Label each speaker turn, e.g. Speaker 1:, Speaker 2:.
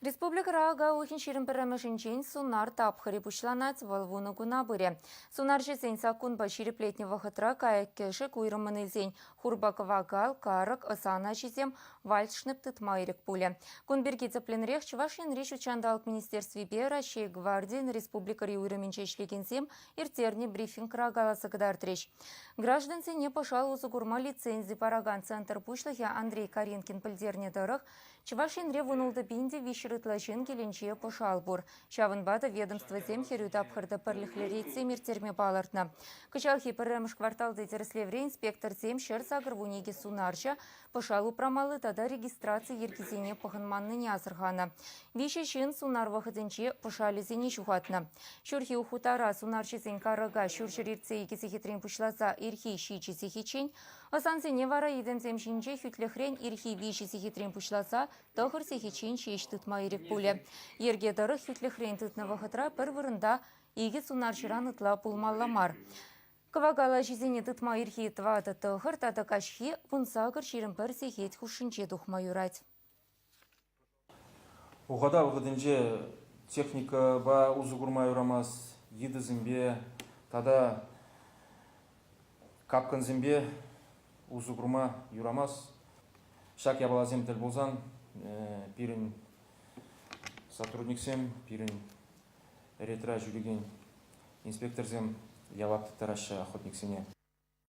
Speaker 1: Республикӑра ака уйӑхӗн 21-мӗшӗнчен сунар тапхӑрӗ пуҫланать, вӑл 10 куна пырӗ. Сунарҫӑсен саккунпа ҫирӗплетнӗ вӑхӑтра кайӑк-кӗшӗк уйрӑммӑн илсен хурпа кӑвакал, карӑк, ӑсан аҫисем, вальдшнеп тытма ирӗк пулӗ. Кун пирки тӗплӗнрех Чӑваш Енри Ҫутҫанталӑк министерствипе Раҫҫей гвардийӗн республикӑри уйрӑмӗнче ӗҫлекенсем ирттернӗ брифингра каласа кӑтартрӗҫ. Граждансене пӑшал усӑ курма лицензи паракан центр пуҫлӑхӗ Андрей Каринкин пӗлтернӗ тӑрӑх, Чӑваш Енре 16 пин те 300 ытла ҫын килӗнче пӑшал пур. Ҫавӑнпа та ведомствӑсем хӗрӳ тапхӑрта пӗрлӗхлӗ рейдсем ирттерме палӑртнӑ. Кӑҫалхи пӗрремӗш кварталти тӗрӗслевре инспекторсем 182 сунарҫӑ пӑшал упрамалли тата регистраци йӗркисене пӑхӑнманнине асӑрханӑ. Виҫӗ ҫын сунар вӑхӑтӗнче пӑшалӗсене ҫухатнӑ. Ҫурхи ухутара сунарҫӑсен карӑка ҫурҫӗр иртсе икӗ сехетрен пуҫласа ирхи ҫичӗ сехетчен Ӑсансене вара йӗтемсем ҫинче хӳтлӗхрен ирхи 3 сехетрен пуҫласа 9 сехетчен ҫеҫ тытма ирӗк пулӗ. Йӗрке тӑрӑх хӳтлӗхрен тытнӑ вӑхӑтра пӗр вырӑнта икӗ сунарҫӑран ытла пулмалла мар. Кӑвакал аҫисене тытма ирхи 4-9 тата каҫхи 18-21 сехет хушшинче тухма юрать.
Speaker 2: Ухата вӑхӑтӗнче техникӑпа усӑ курма юрамасть, йытӑсемпе тата капкӑнсемпе усӑ курма юрамасть. Ҫак япаласем тӗл пулсан пирӗн сотрудниксем, пирӗн ретра ҫӳрекен инспекторсем явап тыттараҫҫӗ охотниксене.